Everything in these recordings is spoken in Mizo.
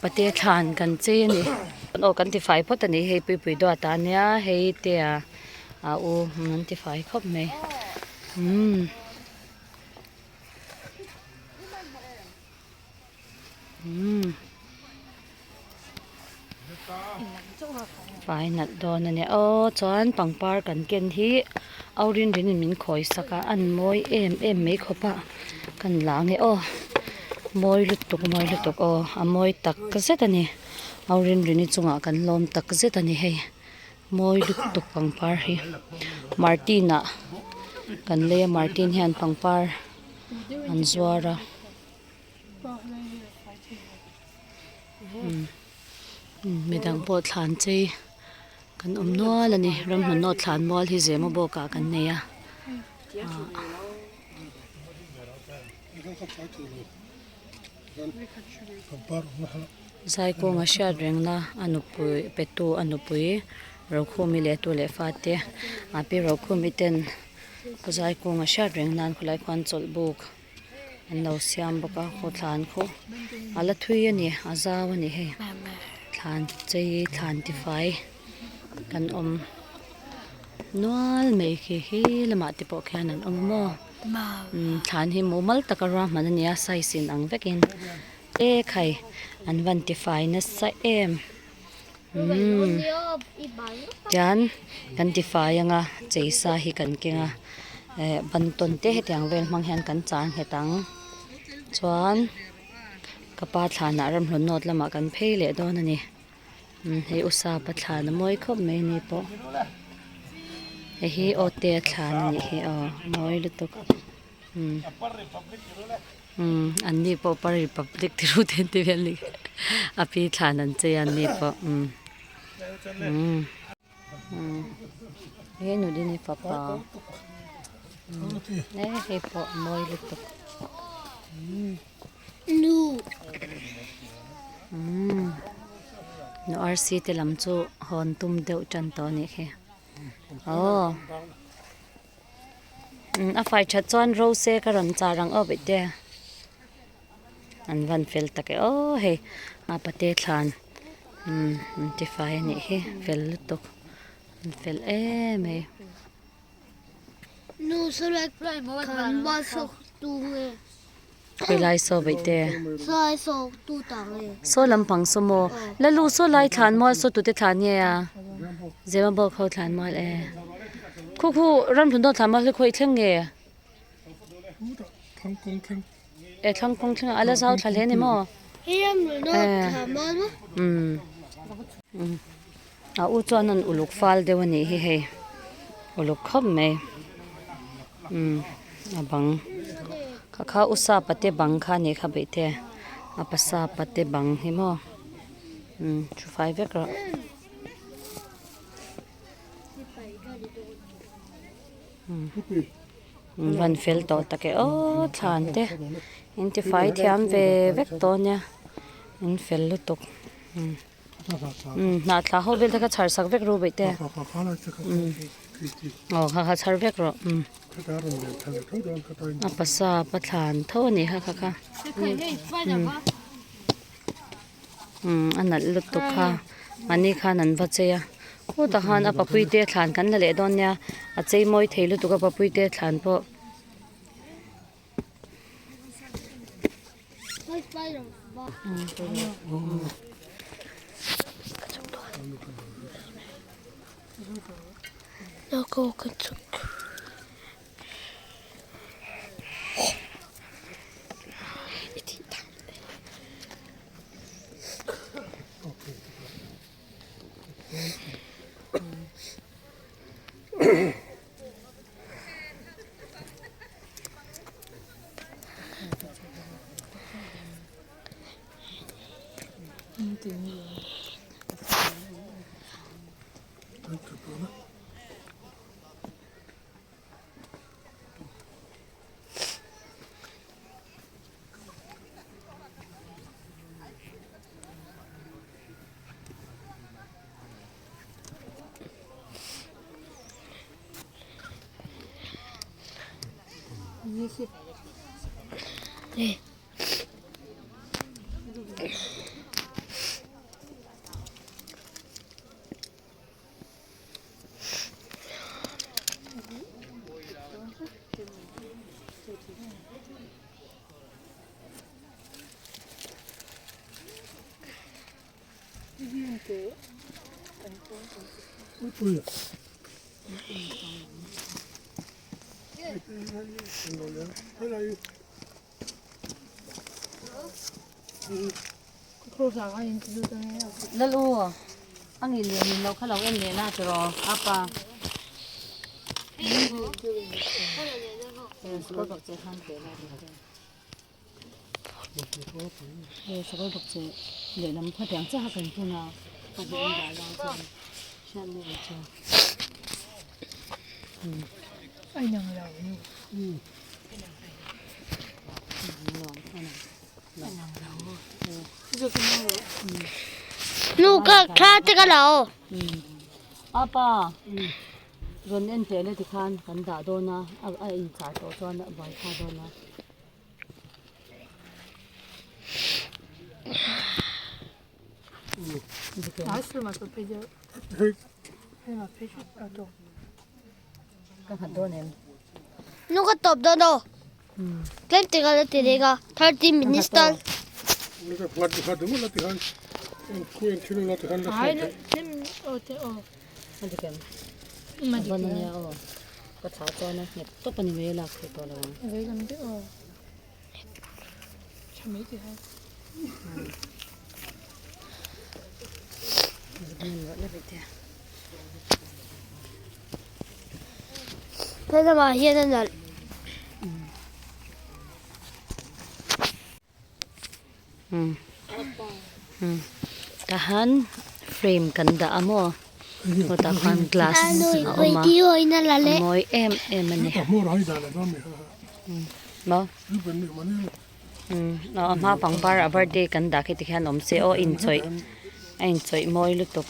pate thlan kan chei a ni aw kan ti fai phawt a ni hei puipui duat ah nia hei te a a u an ti fai khawp mai umm. Fai nalh dawn a nia aw chuan pangpar kan ken hi au rin rin in min khawi sak a an mawi em em mai khawp a kan la ange aw mawi lutuk mawi lutuk aw a mawi tak zet a ni au rin rin i chungah kan lawm tak zet a ni hei mawi lutuk pangpar hi martin ah kan lei a martin hian pangpar an zuar a. Midang pawh thlan chei kan awm nual a ni ramhmun nawt thlan mual hi zema bawk ah kan nei a Zaikawng a hriat reng na a nupui petu a nupui Rokhumi leh tu leh fate a pi Rokhumi ten Zaikawng a hriat reng nan khawlai khuan chawlh buk. An lo siam bawk a khaw thlan khu a la thui a ni a zau a ni hei thlan chei thlan tifai kan awm nual mai khi he lamah te pawh khian an awm a maw umm thlan hi mumal taka ruahman a ni a size in ang vekin e khai an van tifai nasa em umm tian kan tifai anga chei sa hi kan keng a eh ban tawn te hetiang vel hmang hian kan char nghet ang chuan ka pa thlanah ramhlun nawt lamah kan phei leh dawn a ni umm hei u sapa thlan a mawi khawp mai ni pawh hei hi aw te a thlan a nih hi aw mawi lutuk umm umm an ni pawh par republic ti ru te an ti vel a ni a pi thlan an chei a an ni pawh umm umm. He nudini fapa e hei pawh a mawi lutuk nu arsi te lam chu hawn tum deuh tan tawh a nih khi aw a fai that chuan rose ka rawn char ang aw bawihte an van fel tak e aw hei a pate thlan umm an ti fai a nih hi fel lutuk an fel em mai. Khawilai saw beih te saw lampang saw maw la lu saw lai thlan maw saw tute thlan nge a Zemabawk ho thlan maw e khu khu ramhlun dawn thlan maw hi khawi thleng nge. E thlang kawng thleng a la zau thla hle ni maw a u chuan an uluk fal deuh a nih hi hei uluk khawp mai a bang kha kha u sapa te bang kha a nih kha beih te a pa sapa te bang hi maw thu fai vek rawh. Van fel tawh tak e aw thlan te in ti fai thiam ve vek tawh ania in fel lutuk hnah thla ho vel te kha chhar sak vek ru beih te aw kha kha chhar vek rawh a pasa pa thlan tho a nih kha kha kha a nalh lutuk kha mahni khan an va chei a khutah khan a papui te thlan kan la leh dawn nia a chei mawi thei lutuk a papui te thlan pawh. Lalu a ngil leh ngil loh kha lo en leh la tiraw apa. Hei sakawr bawk che lehlam khaw tiang chiaha kan phun a a hmuh awm dah lai chuan hriat leh ang chu umm a inang lo nu umm a inang lo Nu ka thla te ka lo. Umm apa rawn en teh le tikhan kan dah dawn a a inchah tawh chuan a buai thlak dawn a. Nu ka tawp dawn aw. Tlem te ka la ti reng a 30 minutes tal. Ka thlah chuan a nghet tawp a ni mai a lak theih tawh lo ang. He lamah hian a nalh. Tahan frame kan dah a maw hutah khuan glass a awm a a mawi em em a ni maw a hma pangpar a birthday kan dah khi tikhian awm se aw inchawih a inchawih mawi lutuk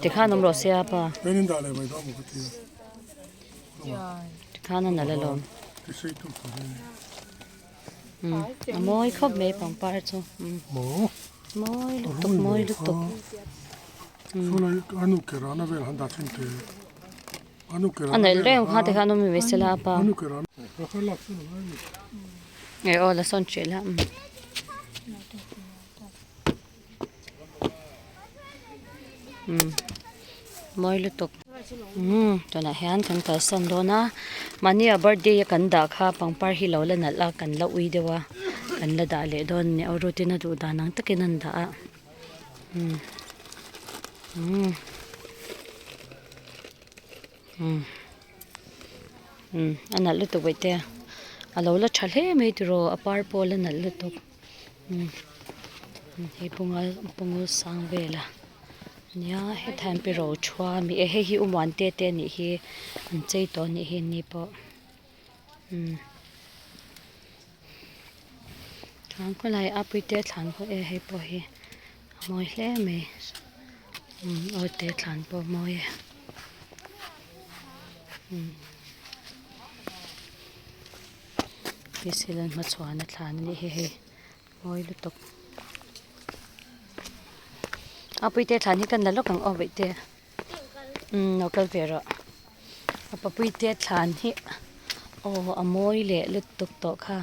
tikhan awm rawh se a pa. Tikhan a nalh alawm umm a mawi khawp mai pangpar chu umm mawi lutuk mawi lutuk a nalh reng kha tikhan awm mai sela a pa eh aw la sawn hreh la umm. Umm mawi lutuk umm tunah hian kan kalsan dawn a mahni a birthday a kan dah kha pangpar hi lo la nalh a kan la ui deuh a kan la dah leh dawn a ni aw routine a duh dan ang takin an dah a umm umm umm umm a nalh lutuk bawihte a lo la tha hle mai tiraw a par pawh a la nalh lutuk. Hei bunga bungul sang vela nia hetah hian pi rothua mi e hei hi u muante te anih hi an chei tawh anih hi an ni pawh umm thlan khawlai a puite thlan pawh e hei pawh hi a mawi hle mai umm awte thlan pawh a mawi e umm. Hei an hmachhuan a thlan a nih hi hei mawi lutuk a puite thlan hi kan la lawk ang aw vaihte umm lo kal ve rawh a papuite thlan hi aw a mawi leh lutuk tawh kha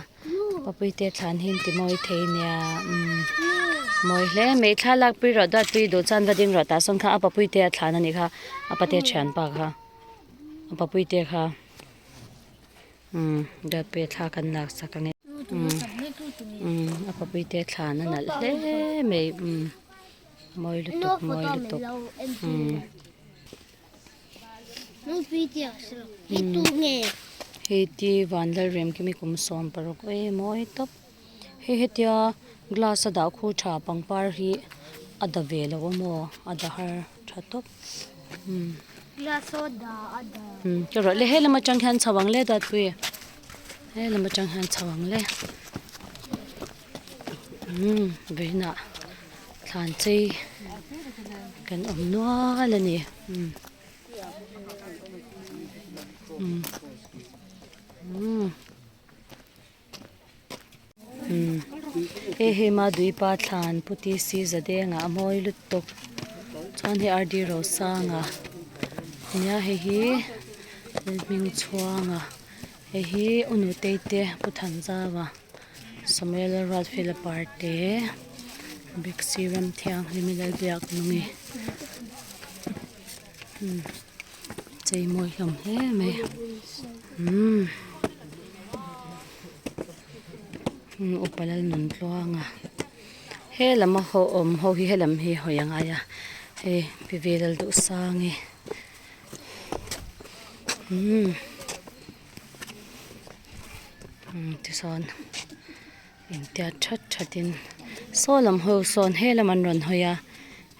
papuite thlan hi an ti mawi thei nia umm mawi hle mai thlalak pui rawh duat pui duh chuan va ding rawh tah sawn kha a papuite a thlan a nih kha a pate thianpa kha a papuite kha. Umm dawtpui thla kan lak sak ang e umm umm a papui te thlan a nalh hle mai umm mawi lutuk mawi lutuk umm hei ti vanlalrem khi mi kum 16 e mawi tawp hei hetia glass a dah khu tha pangpar hi a da ve lo a maw a da har tha tawp umm. Umm ka rawh le he lam atang hian chho ang le dawtpui he lam atang hian chho ang le umm vawiinah thlan chei kan awm nual a ni umm umm umm. Umm hei hi Maduipa thlan Pu T C Zadenga a mawi lutuk chuan hei R D Rosanga nia hei hi Lalhmingchhuanga hei hi U Nutei te Pu Thanzaua Samuel Ruatfela parte. Bixi ram thianghlim i Lalbiaknungi umm chei mawi hlawm hle mai umm upa Lalnuntluanga he lam a ho awm ho hi helam hi hawi a ngai a hei Pi Velduhsangi umm tichuan Engtia that that in saw lam ho sawn he lam an rawn hawi a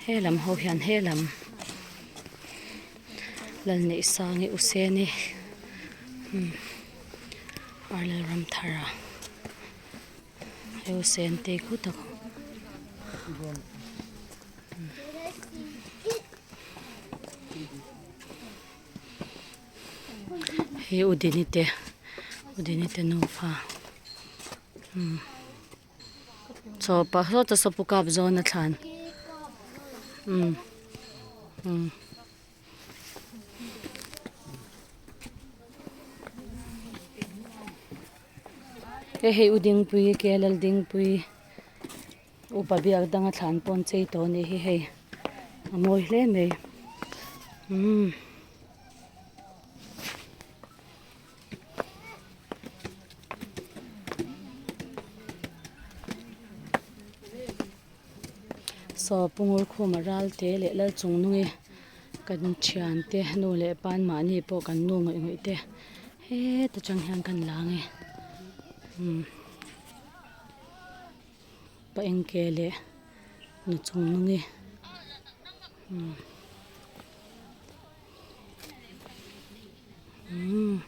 he lam ho hian he lam Lalneihsangi u Seni umm ar Lalramthara he u Sentei khu tak Hei u Dini te u Dini te nufa umm chaw pah hlawt a saw pu kap zawn a thlan umm umm. Hei hei u Dingpui ke Laldingpui upa biak danga thlan pawh an chei tawh a nih hi hei a mawi hle mai umm. Saw Pungur khuma ral te leh lal chung nungi kan thian te nu leh pa an mahni pawh kan nu ngawih ngawih te heta tang hian kan la ang e umm pa engke leh nu chung nungi umm.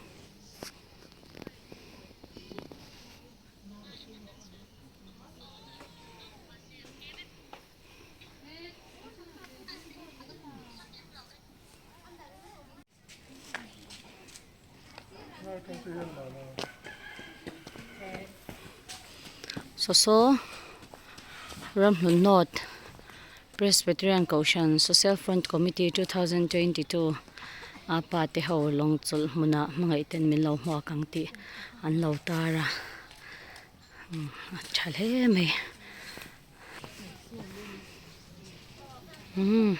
Saw saw Ramhlun North Presbyterian Kohhran Social Front Committee 2022 a pa te ho lawng chawlh hmunah hmangaih ten min lo hmuak ang tih an lo tar a a tha hle mai umm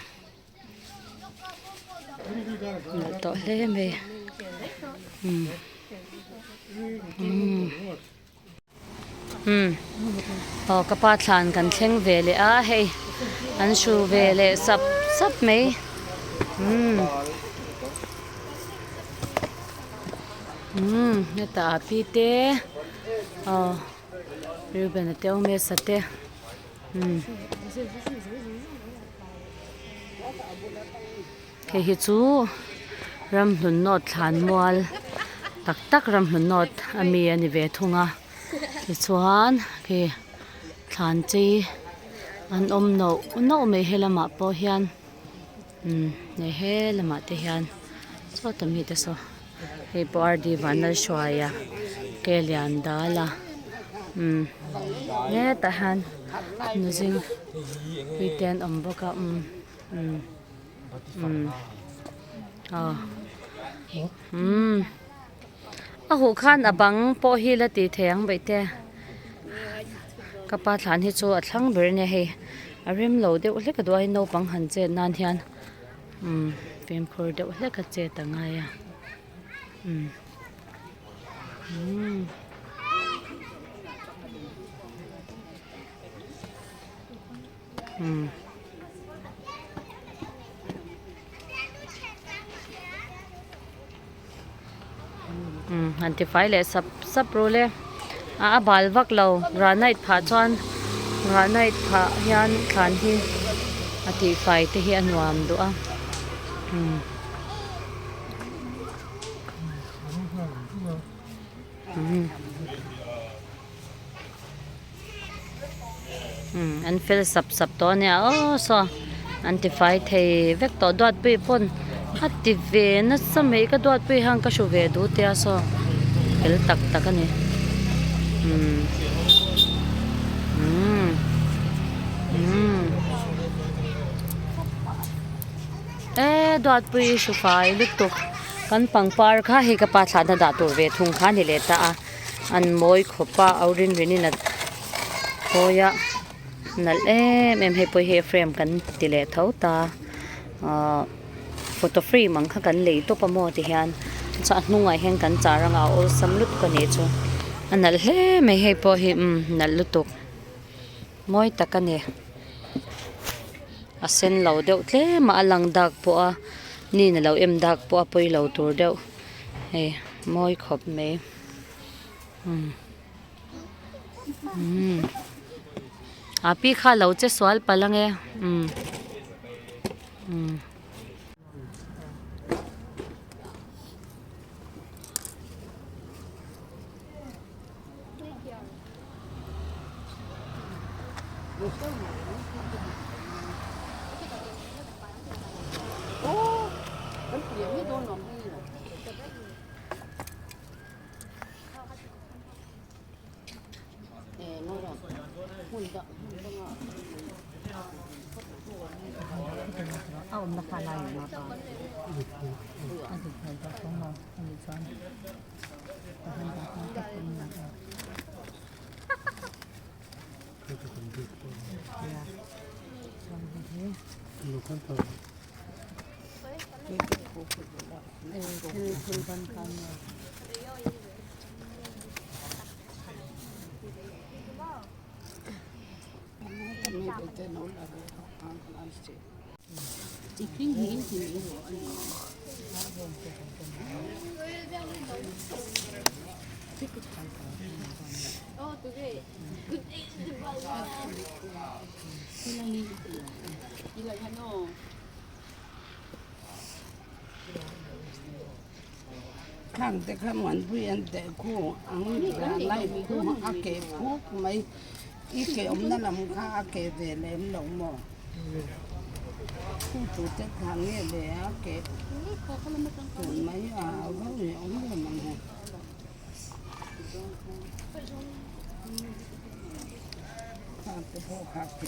nalh tawh hle mai umm umm. Umm aw ka pa thlan kan thleng ve leh a hei an hru ve leh sap sap mai umm umm hetah a pi te aw Reuben a te awm e sate umm hei hi chu ramhlun nawt thlan mual tak tak ramhlun nawt ami a ni ve thung a tichuan khi thlan chei an awm noh noh mai helamah pawh hian umm hei he lamah te hian sawta mite saw hei pawh R D Vanlalhruaia ke lian dal a umm hetah hian nuzing pui te an awm bawk a umm umm umm aw umm a huh khan a bang pawh hi la tih theih ang baih te ka pa thlan hi chu a thlang ber a nia hei a rem lo deuh hlek a duh a naupang han chet nan hian umm fimkhur deuh hlek a chet a ngai a umm umm. Umm han ti fai leh sap sap ru le a a bal vak lo granite phah chuan granite phah hian thlan hi a tih fai te hi a nuam duh a umm. Umm an fel sap sap tawh a nia aw saw an tifai thei vek tawh duatpui pawn a ti ve nasa mai ka duatpui hian ka hru ve duh tia saw fel tak tak a ni umm umm umm e duatpui hru fai lutuk kan pangpar kha hei ka pa thlan a dah tur ve thung kha a ni leh ta a. An mawi khawp a au rin rin in a thawi a Nalh em em hei pawh hi frame kan ti leh tho ta ahh photo frame ang kha kan lei tawp a maw ti hian chuan a hnungah hian kan char anga a awlsam lutuk a nih chu a nalh hle mai hei pawh hi umm nalh lutuk mawi tak a ni a sen lo deuh tlem a a lang dak pawh a ni na lo em dak pawh a pawi lo tur deuh hei mawi khawp mai umm. Umm a pi kha lo che sual palh ange umm umm. Khang te kha muanpui an teh khu ang lai khu a ke phuk mai i ke awmna lam kha a ke ve lem lo maw khu tu te kha nge le a ke tun mai a vau hi a awm reng ang he. Khang te pawh kha ke.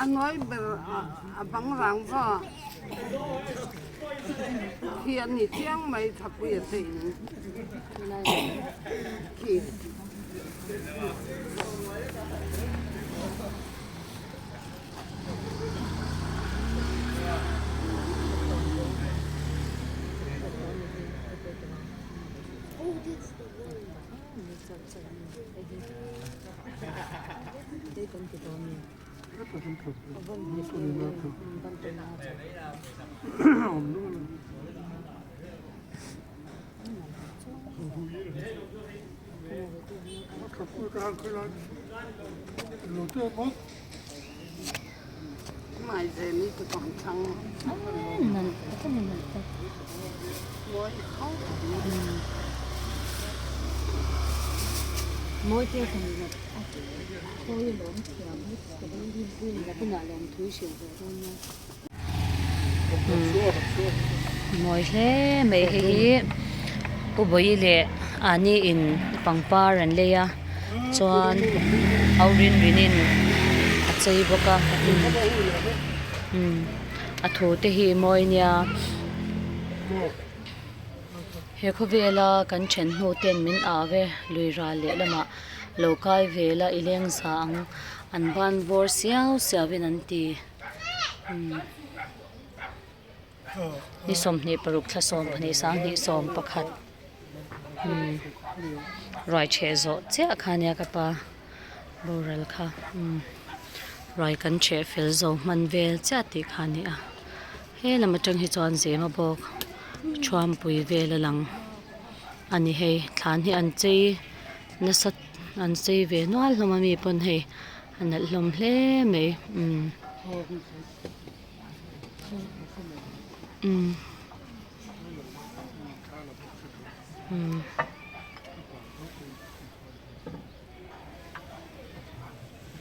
A nawi ber a bang rang va khi a ni chiang mai thapui a che in khi. Mawi hle mai hei hi Pu Bawihi leh Ani in pangpar an lei a chuan au rin rin in a chei bawk a a thu te hi mawi nia he khawvela kan then hnu ten min au e lui ral leh lamah lo kai ve la i leng za ang an ban bawr siau siau in an ti. Ni 26 thla 21 11 ruai chheh zawh chiah kha ania ka pa boral kha ruai kan chheh fel zo hman vel chiah tih kha a ni a he lam atang hi chuan zema bawk thuampui vel a lang a ni hei thlan hi an chei nasa an chei ve nual hlawm a mi pawn hei. A nalh hlawm hle mai umm umm umm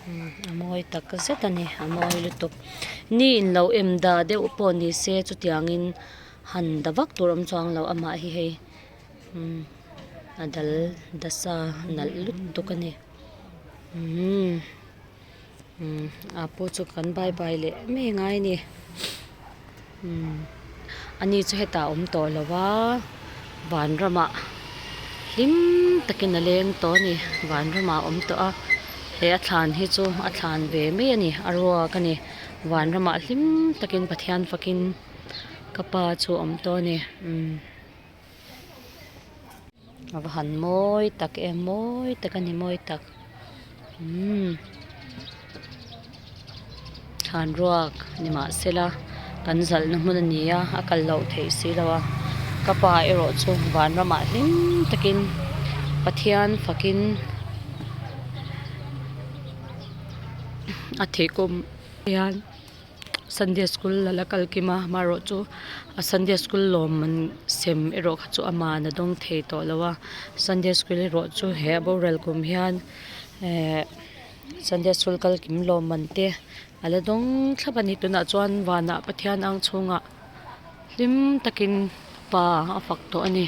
umm a mawi tak zet a ni a mawi lutuk ni in lo em dah deuh pawh ni se chutiangin han da vak tur awm chuang lo amah hi hei umm a dal dasa nalh lutuk a ni. Umm umm a pawh chu kan bye bye leh mai ngai a ni umm ani chu hetah a awm tawh lo a vanramah hlim takin a leng tawh a ni vanramah a awm tawh a he a thlan hi chu a thlan ve mai a ni a ruak a ni vanramah hlim takin Pathian fakin ka pa chu a awm tawh a ni umm. A va han mawi tak em mawi tak a ni mawi tak umm thlan ruak ni mahsela kan zalhna hmun a ni a a kal loh theih si lo a ka pa erawh chu vanramah hlim takin Pathian fakin a thih kum hian. Sunday school a la kal kim a amaherawh chu a sunday school lawm an sem erawh kha chu aman a dawng thei tawh lo a sunday school erawh chu he a boral kum hian ehh sunday school kal kim lawm man te a la dawng thlap a ni tunah chuan vanah Pathian ang chhungah hlim takin pa a fak tawh a ni.